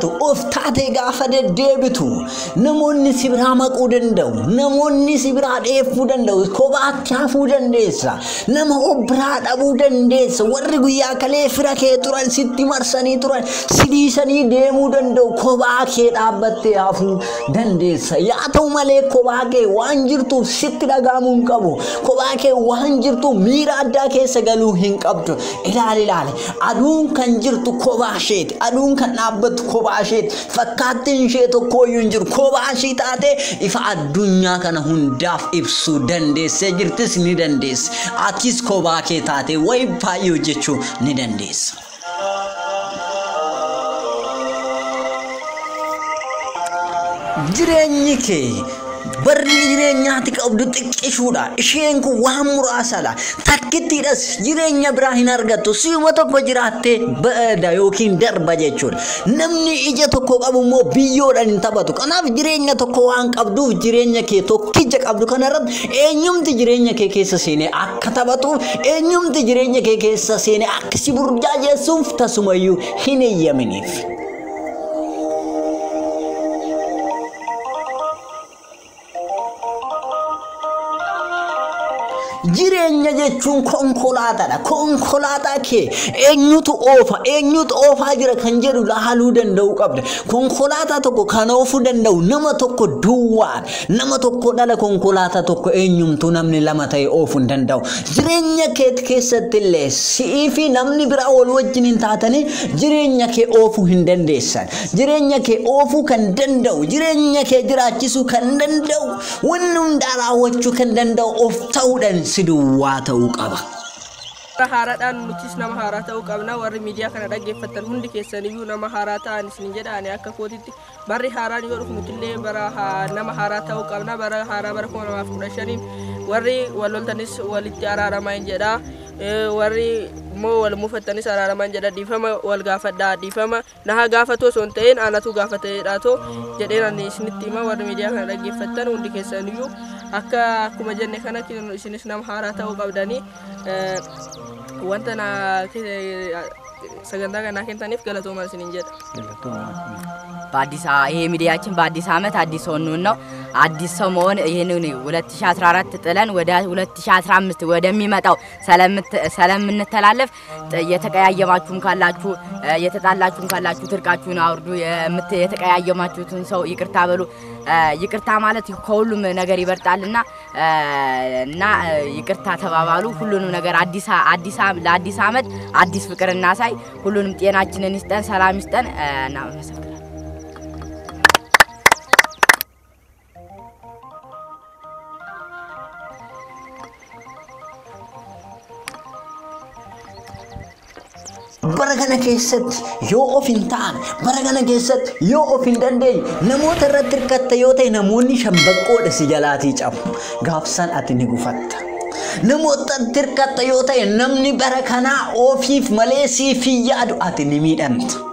taatu, of taatee gaafa deddeebitu, namoonni si biraa maquu danda'u, namoonni si biraa dheeffuu danda'u, kophaatti hafuu dandeessa, nama of biraa dhabuu dandeessa, warri guyyaa kalee fira kee turan sitti marsanii turan si dhiisanii deemuu danda'u, kophaa kee dhaabbattee hafuu dandeessa. Yaa ta'u malee kophaa kee waan jirtuuf sitti dhaga'amuu hin qabu, kophaa kee waan jirtuuf miira addaa keessa galuu hin qabdu. Ilaali ilaali, aduun kan jirtu kophaa isheeti, aduun kan dhaabbattu kophaa isheeti, fakkaattiin ishee tokkooyyuu hin jiru, kophaa ishee taatee ifa addunyaa kana hundaaf ibsuu dandeessee jirtis ni dandeessi. Atis kophaa kee taatee wayi baay'ee hojjechuu ni dandeessa. Jireenyi kee barri jireenyaati qabdu xiqqishuudha. Isheen kun waan muraasadha. Takkittiidhas jireenya biraa hin argattu. Si'uma tokko jiraattee bada yookiin darba jechuudha. Namni ija tokko qabu immoo biyyoodhaan hin taphatu. Kanaaf jireenya tokko waan qabduuf jireenya kee tokkicha qabdu kanarratti eenyumti jireenya kee keessa seenee akka taphatuuf, eenyumti jireenya kee keessa seenee akka si burjaajessuuf tasumayyuu hin eeyyaminiif. Jireenya jechuun konkolaataadha. Konkolaataa kee eenyutu oofa, eenyutu oofaa jira kan jedhu laaluu danda'uu qabda. Konkolaataa tokko kan oofuu danda'u nama tokko duwwaadha. Nama tokko dhala konkolaataa tokko eenyumtuu namni lama ta'e oofuu hin danda'u. Jireenya kee keessatti illee si'ii fi namni biraa wal wajjin hin taatanii jireenya kee oofuu hin dandeessan. Jireenya kee oofuu kan danda'u, jireenya kee jiraachisuu kan danda'u, wanni hundaa raawwachuu kan danda'u of ta'uudhaan si duwwaa ta'uu qaba. Haaraadhaan nutis nama haaraa ta'uu qabna. Warri miidiyaa kana dhaggeeffattan hundi keessaniyyuu nama haaraa ta'an isin jedha. Ani akka kootitti barri haaraan yoo dhufu nutillee bara nama haaraa ta'uu qabna. Bara haaraa bara 2015 warri wal loltanis walitti araaramaa hin jedha. Warri immoo wal mufattanis araaramaa hin jedha. Dhiifama wal gaafadhaa, dhiifama na gaafatu osoo hin ta'in anatu gaafateedhaatoo jedheen ani isinitti hima. Warri miidiyaa kana dhaggeeffattan hundi keessaniyyuu akka akkuma jenne kana isinis nama haaraa ta'uu qabdanii. Wanta na sagantaa kanaa kennitaniif galatoomaa isiniin jedha. በአዲስ ይሄ ሚዲያችን በአዲስ ዓመት አዲስ ሰው እንሁን ነው። አዲስ ሰው መሆን ይሄንን 2014 ጥለን ወደ 2015 ወደሚመጣው ስለምንተላለፍ የተቀያየማችሁም ካላችሁ የተጣላችሁም ካላችሁ ትርቃችሁን አውርዱ። የተቀያየማችሁትን ሰው ይቅርታ በሉ። ይቅርታ ማለት ከሁሉም ነገር ይበልጣልና እና ይቅርታ ተባባሉ። ሁሉንም ነገር አዲስ አዲስ ለአዲስ ዓመት አዲስ ፍቅር እናሳይ። ሁሉንም ጤናችንን ይስጠን፣ ሰላም ይስጠን። እናመሰግናለን። Bara kana keessatti yoo of hin taane, bara kana keessatti yoo of hin dandeenye, namoota irratti hirkatta yoo ta'e namoonni shambaqqoodha si jalaatii cabu. Gaafsan ati ni gufatta. Namoota irratti hirkatta yoo ta'e namni bara kanaa ofiif malee siif hin yaadu, ati ni miidhamta.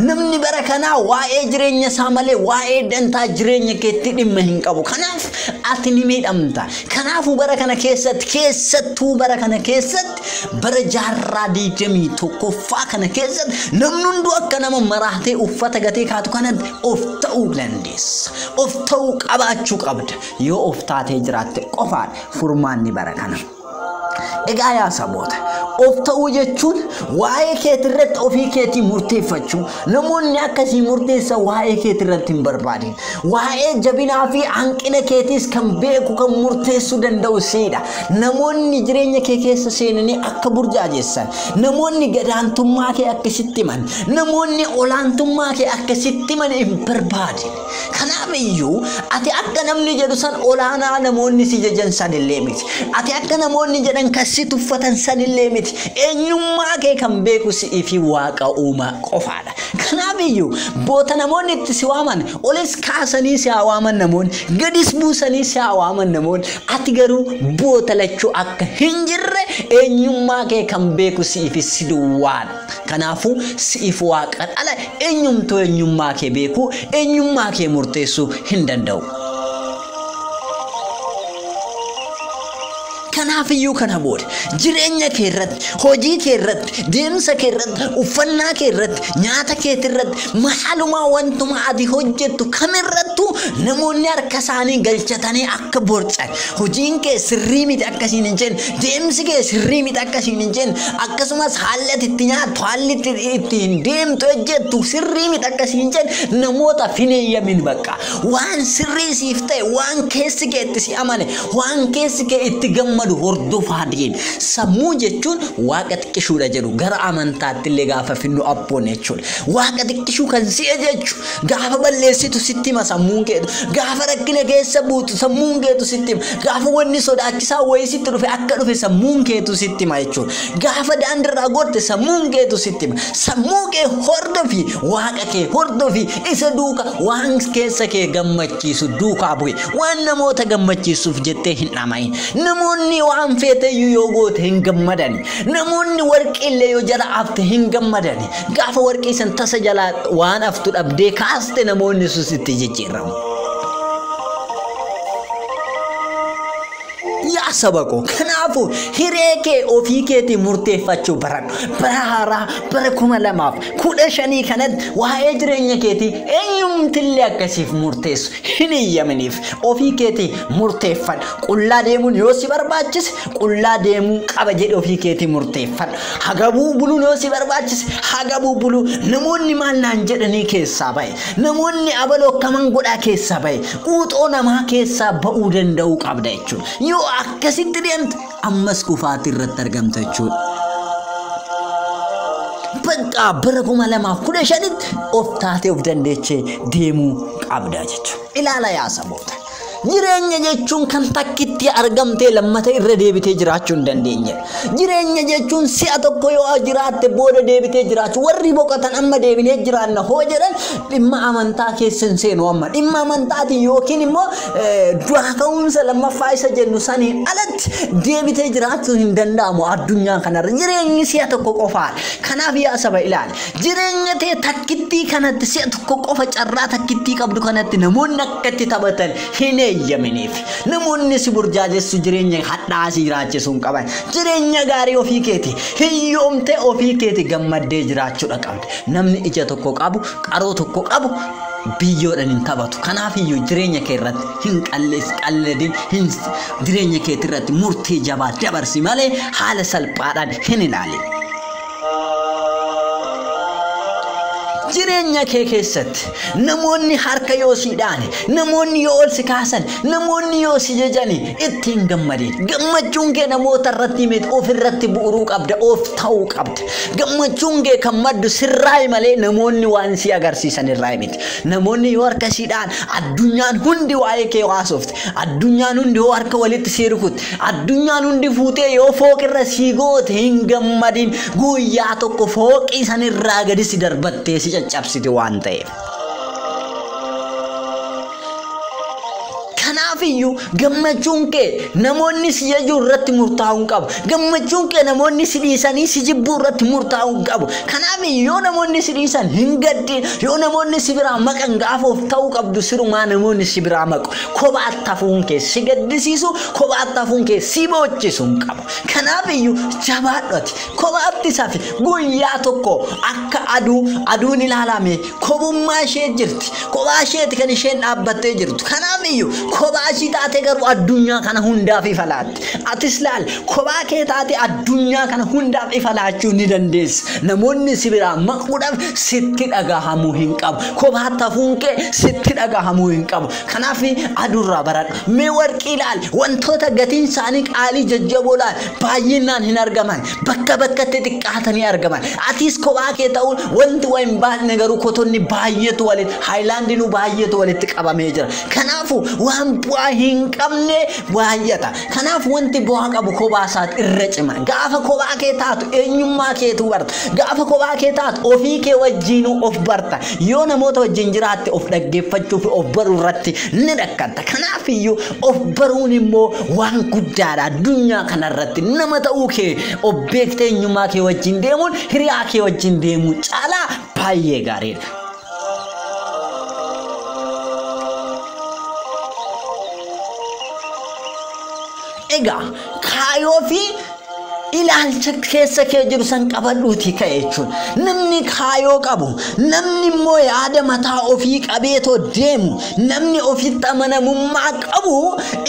Namni bara kanaa waa'ee jireenya isaa malee waa'ee dantaa jireenya keetti dhimma hin qabu. Kanaaf ati ni miidhamta. Kanaafuu bara kana keessatti, keessattuu bara kana keessatti, bara jaarraa 21ffaa kana keessatti namni hunduu akka nama maraatee uffata gatee kaatu kanatti of ta'uu dandeessa. Of ta'uu qabaachuu qabda. Yoo of taatee jiraatte qofaadha furmaanni bara kana. Egaa yaa saboota, of ta'uu jechuun waa'ee keetirratti ofii keetii murteeffachuu. Namoonni akkasii murteessan waa'ee keetirratti hin barbaadin. Waa'ee jabinaa fi hanqina keetiis kan beeku kan murteessuu danda'u siidha. Namoonni jireenya kee keessa seenanii akka burjaajessan, namoonni gadaantummaa kee akka sitti himan, namoonni olaantummaa kee akka sitti himan hin barbaadin. Kanaaf iyyuu ati akka namni jedhu san olaanaa namoonni si jajan sanillee miti. Ati akka namoonni jedhan kan si tuffatan sanillee miti. Eenyummaa kee kan beeku si'ii fi waaqa uumaa qofaadha. Kanaaf iyyuu boota namoonni itti si waaman olis kaasanii si haa waaman namoonni, gadis buusanii si haa waaman namoonni, ati garuu boota lachuu akka hin jirre eenyummaa kee kan beeku si'ii fi si duwwaadha. Kanaafuu si'iif waaqa dhala eenyumtuu eenyummaa kee beekuu, eenyummaa kee murteessuu hin danda'u. Kanaafiyyuu kana booda jireenya kee irratti, hojii kee irratti, deemsa kee irratti, uffannaa kee irratti, nyaata keetii irratti, maalumaa wantuma ati hojjettu kamirrattuu namoonni harka isaanii galchatanii akka borcan, hojiin kee sirrii miti akkasiin hin jenne, deemsi kee sirrii miti akkasiin hin jenne, akkasumas haalli ati itti nyaattu, haalli ittiin deemtu hojjettu sirrii miti akkasiin hin jenne namoota hin eeyyamin bakka. Waan sirrii siif ta'e, waan keessi kee itti si amane, waan keessi kee itti gammadu hordofaa deemi. Sammuu jechuun waaqa xiqqishuudha jedhu gara amantaatti illee gaafa finnu abboon jechuudha. Waaqa xiqqishuu kan si'e jechu gaafa balleessitu sitti hima sammuun keetu, gaafa rakkina keessa buutu sammuun keetu sitti hima, gaafa wanni sodaachisaa wayii sitti dhufe akka dhufe sammuun keetu sitti hima jechuudha. Gaafa daandiirraa gorte sammuun keetu sitti hima. Sammuu kee hordofi, waaqa kee hordofi, isa duuka waan keessa kee gammachiisu duukaa bu'i. Waan namoota gammachiisuuf jettee hin dhama'in. Namoonni waan feeteyyuu yoo goote hin gammadani. Namoonni warqii illee yoo jala hafte hin gammadani. Gaafa warqii san tasa jalaa waan haftu dhabdee kaaste namoonni sun sitti jijjiiramu. Yaa saba koo, kanaafuu hiree kee ofii keetii murteeffachuu baradhu. Bara haaraa bara 2015 kanatti waa'ee jireenya keetii eenyumtillee akkasiif murteessu hin eeyyaminiif. Ofii keetii murteeffadhu. Qullaa deemuun yoo si barbaachise qullaa deemuu qaba jedhe ofii keetii murteeffadhu. Hagabuu buluun yoo si barbaachise hagabuu buluu. Namoonni maal naan jedhanii keessaa ba'e. Namoonni abaloo akkaman godhaa keessaa ba'e. Quuxoo namaa keessaa ba'uu danda'uu qabda jechuudha. Yoo akkasitti deemte ammas kufaatii irratti argamta jechuudha. Bakka bara 2015tti of taatee of dandeechee deemuu qabda jechuudha. Ilaala yaa saboota. Jireenya jechuun kan takkitti argamtee lammata irra deebitee jiraachuu hin dandeenye. Jireenya jechuun si'a tokko yoo jiraatte booda deebitee jiraachuu. Warri boqotan amma deebinee jiraanna hoo jedhan dhimma amantaa keessa hin seenu amma. Dhimma amantaatiin yookiin immoo du'aa ka'umsa lammaffaa isa jennu saniin alatti deebitee jiraachuu hin danda'amu addunyaa kanarra. Jireenyi si'a tokko qofaadha. Kanaaf yaa saba ilaali. Jireenya ta'e takkittii kanatti si'a tokko qofa carraa takkittii qabdu kanatti namoonni akkatti taphatan hin eeyyaminiif. Namoonni si burjaajessu jireenya hadhaa si jiraachisuu hin qaban. Jireenya gaarii ofii keeti hiyyoomtee ofii keeti gammaddee jiraachuudha qabdi. Namni ija tokko qabu, qaroo tokko qabu biyyoodhaan hin taphatu. Kanaaf iyyuu jireenya kee irratti hin qalladin, jireenya keetii irratti murtee jabaa dabarsi malee haala salphaadhaan hin ilaalin. Jireenya kee keessatti namoonni harka yoo si dhaane, namoonni yoo ol si kaasan, namoonni yoo si jajani ittiin gammadin. Gammachuun kee namoota irratti miti, of irratti bu'uruu qabda, of ta'uu qabda. Gammachuun kee kan maddu sirraa malee namoonni waan si agarsiisan irraa miti. Namoonni yoo harka si dhaan, addunyaan hundi waa'ee kee haasofte, addunyaan hundi yoo harka walitti si rukutte, addunyaan hundi fuutee yoo fooqirra si goote hin gammadin. Guyyaa tokko fooqii sanirraa gadi si darbattee si caccabsite waan ta'eef. Kanaafiyyuu gammachuun kee namoonni si jajuu irratti murtaa'uu hin qabu. Gammachuun kee namoonni si dhiisanii si jibbuu irratti murtaa'uu hin qabu. Kanaafiyyuu yoo namoonni si dhiisan hin gaddin, yoo namoonni si biraa maqan gaafa of ta'uu qabdu sirumaa namoonni si biraa maqu. Kophaatti hafuun kee si gaddisiisu, kophaatti hafuun kee si boochisu hin qabu. Kanaafiyyuu jabaadhu ati. Kophaatti safi guyyaa tokko akka aduu aduun ilaalame kophummaa ishee jirti. Kophaa isheeti kan isheen dhaabbattee jirtu. Kanaafiyyuu kophaa ishii taate garuu addunyaa kana hundaaf ifa laatti. Atis laal kophaa kee taate addunyaa kana hundaaf ifa laachuu ni dandeessa. Namoonni si biraa maquudhaaf sitti dhagahamuu hin qabu. Kophaatti hafuun kee sitti dhagahamuu hin qabu. Kanaaf aduurraa baradhu. Mee warqii ilaali. Wantoota gatiin isaanii qaalii jajjaboo laal baay'inaan hin argaman. Bakka bakkatti xiqqaatanii argaman. Atis kophaa kee ta'uun wanti waa hin baasne garuu kotonni baay'eetu walitti haayilaandinuu baay'eetu walitti qabamee jira. Kanaafuu waan bu'aa hin qabne baay'ata. Kanaaf wanti bu'aa qabu kophaa isaati irra cima. Gaafa kophaa kee taatu eenyummaa keetu barta. Gaafa kophaa kee taatu ofii kee wajjinuu of barta. Yoo namoota wajjin jiraatte of dhaggeeffachuu fi of baruu irratti ni rakkatta. Kanaaf iyyuu of baruun immoo waan guddaadha. Addunyaa kanarratti nama ta'uu kee of beektee eenyummaa kee wajjin deemuun hiriyaa kee wajjin deemuu caalaa baay'ee gaariidha. Egaa kaayoo fi ilaalcha keessa kee jiru san qabadhuuti ka'e jechuudha. Namni kaayoo qabu, namni immoo yaada mataa ofii qabeetoo deemu, namni ofitti amanamummaa qabu,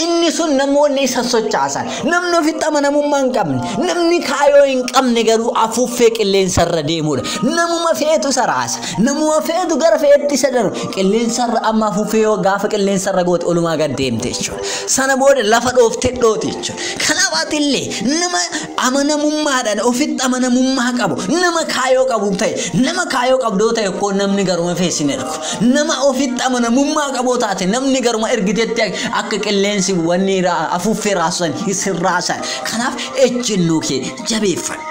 inni sun namoonni isa sochaasan. Namni ofitti amanamummaa hin qabne, namni kaayoo hin qabne garuu afuuffee qilleensarra deemudha. Namuma feetu isa raasa, namuma feetu gara feetti isa darbu. Qilleensarra amma afuuffee yoo gaafa qilleensarra goote olumaa gad deemte jechuudha. Sana booda lafa dhooftee dhoote jechuudha. Kanaaf atillee nama amanamummaadhaan ofitti amanamummaa qabu, nama kaayoo qabu ta'e, nama kaayoo qabdoo ta'e koo namni garuma feesin ergu, nama ofitti amanamummaa qabu taate namni garuma ergitetti akka qilleensi wanni afuuffee raasan hin raasan. Kanaaf ejjennoo kee jabeeffadhu.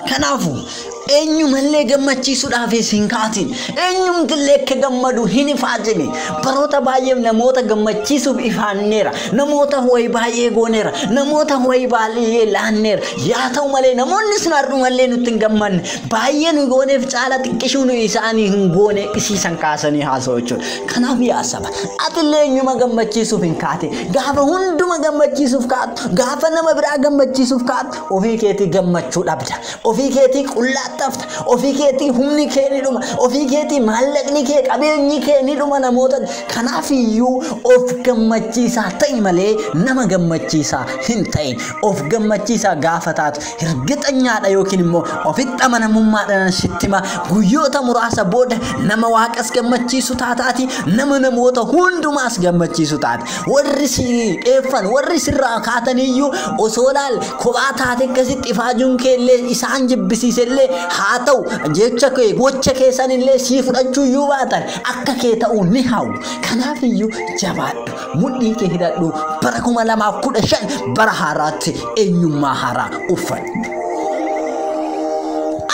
Kanaafuu eenyumallee gammachiisuudhaafis hin kaatin, eenyumtillee akka gammadu hin ifaajini. Baroota baay'eef namoota gammachiisuuf ifaanneera, namoota wayi baay'ee gooneera, namoota wayi baay'ee laanneera. Yaa ta'u malee namoonni sun har'umallee nutti hin gammanne, baay'ee nu gooneef caala xiqqishuu nu isaanii hin goone isiisan kaasanii haasa'u jechuudha. Kanaaf yaa saba, atillee eenyuma gammachiisuuf hin kaatin. Gaafa hunduma gammachiisuuf kaatu, gaafa nama biraa gammachiisuuf kaatu, ofii keetii gammachuu dhabda, ofii keetii qullaa tafta, ofii keetii humni kee ni dhuma, ofii keetii maallaqni kee qabeenyi kee ni dhuma namoota. Kanaaf iyyuu of gammachiisaa ta'i malee nama gammachiisaa hin ta'in. Of gammachiisaa gaafa taatu hirgixanyaadha yookiin immoo ofitti amanamummaadhaan sitti hima. Guyyoota muraasa booda nama waaqas gammachiisu taataati, nama namoota hundumaas gammachiisu taate. Warri si dheeffan, warri sirraa kaataniyyuu osoo laal kophaa taate akkasitti ifaajuun kee illee isaan jibbisiise illee haa ta'u, jecha kee gocha keessan illee sii fudhachuu iyyuu baatan akka kee ta'uu ni hawwu. Kanaaf iyyuu jabaadhu, mudhii kee hidhadhu, bara 2015 bara haaraatti eenyummaa haaraa uffadhu.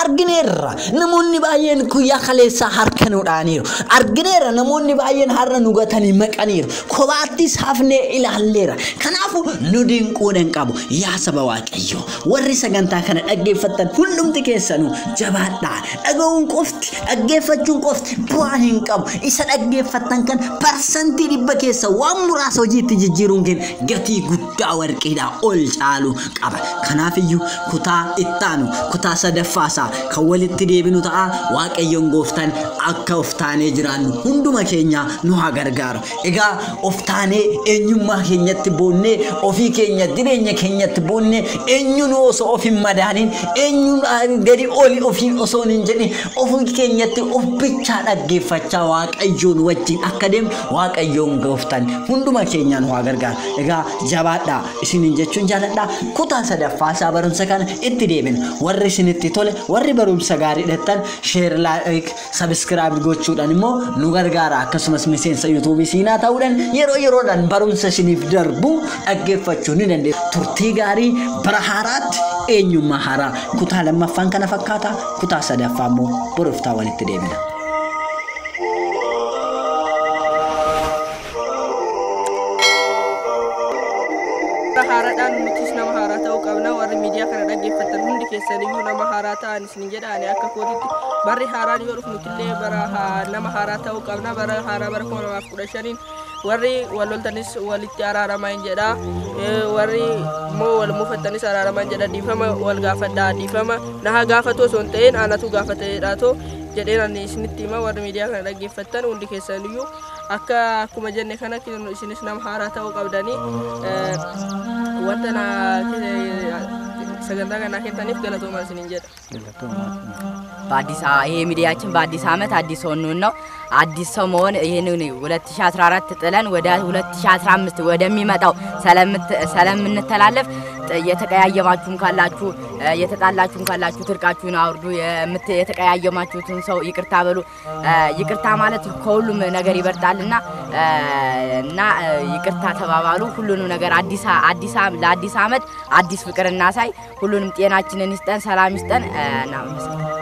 Argineerra namoonni baay'een guyyaa kaleessaa harka nu dhaaniiru. Argineerra namoonni baay'een har'a nu gatanii maqaniiru. Kophaattis hafnee ilaalleera. Kanaafuu nu dinquun hin qabu. Yaa saba Waaqayyoo, warri sagantaa kana dhaggeeffattan hundumti keessanuu jabaadhaa. Dhaga'uun qofti, dhaggeeffachuun qofti bu'aa hin qabu. Isa dhaggeeffattan kan 100% keessa waan muraasa hojiitti jijjiiruun keenya gatii guddaa warqiidhaa ol caalu qaba. Kanaaf iyyuu kutaa ittaanu, kutaa sadaffaasaa kan walitti deebinu ta'a. Waaqayyoon gooftaan akka of taanee jiraannu hunduma keenya nu haa gargaaru. Egaa of taanee eenyummaa keenyatti boonnee, ofii keenya jireenya keenyatti boonnee, eenyuun osoo of hin madaaniin, eenyuun gadi oli ofii osoo hin jedhin, ofii keenyatti of bichaa dhaggeeffachaa Waaqayyoon wajjin akka deemnu Waaqayyoon gooftaan hunduma keenya nu haa gargaaru. Egaa jabaadhaa isiniin jechuun jaaladhaa. Kutaa sadaffaasaa barumsa kana itti deebina. Warri isinitti tole, warri barumsa gaarii dhattan share, like, subscribe gochuudhaan immoo nu gargaara. Akkasumas miseensa yuutuubii siinaa ta'uudhaan yeroo yeroodhaan barumsa isiniif darbu dhaggeeffachuu ni dandeessu. Turtii gaarii, bara haaraatti eenyummaa haaraa. Kutaa lammaffaan kana fakkaata, kutaa sadaffaa immoo boroftaa walitti deebina. Bara haaraadhaan nutis nama haaraa ta'uu qabna. Warri miidiyaa kana dhaggeeffattan hundi keessaniyyuu nama haaraa ta'an isin jedha. Ani akka kootitti barri haaraan yoo dhufu nutillee bara nama haaraa ta'uu qabna. Bara haaraa bara 2015 warri wal loltanis walitti araaramaa hin jedha. Warri immoo wal muufattanis araaramaa hin jedha. Dhiifama wal gaafadhaa. Dhiifama na haa gaafatu osoo hin ta'in anatu gaafateedhaatoo jedheen ani isinitti hima. Warri miidiyaa kana dhaggeeffattan hundi keessaniyyuu akka akkuma jenne kana isinis nama haaraa ta'uu qabdanii. Wanta na sagantaa kanaa kennitaniif galatoomaa isiniin jedha. በአዲስ ይሄ ሚዲያችን በአዲስ ዓመት አዲስ ሰው እንሁን ነው። አዲስ ሰው መሆን ይህንን 2014 ጥለን ወደ 2015 ወደሚመጣው ስለምንተላለፍ የተቀያየማችሁም ካላችሁ የተጣላችሁም ካላችሁ ትርቃችሁን አውርዱ። የተቀያየማችሁትን ሰው ይቅርታ በሉ። ይቅርታ ማለት ከሁሉም ነገር ይበልጣልና እና ይቅርታ ተባባሉ። ሁሉንም ነገር አዲስ አዲስ ለአዲስ ዓመት አዲስ ፍቅር እናሳይ። ሁሉንም ጤናችንን ይስጠን፣ ሰላም ይስጠን። እናመሰግናለን።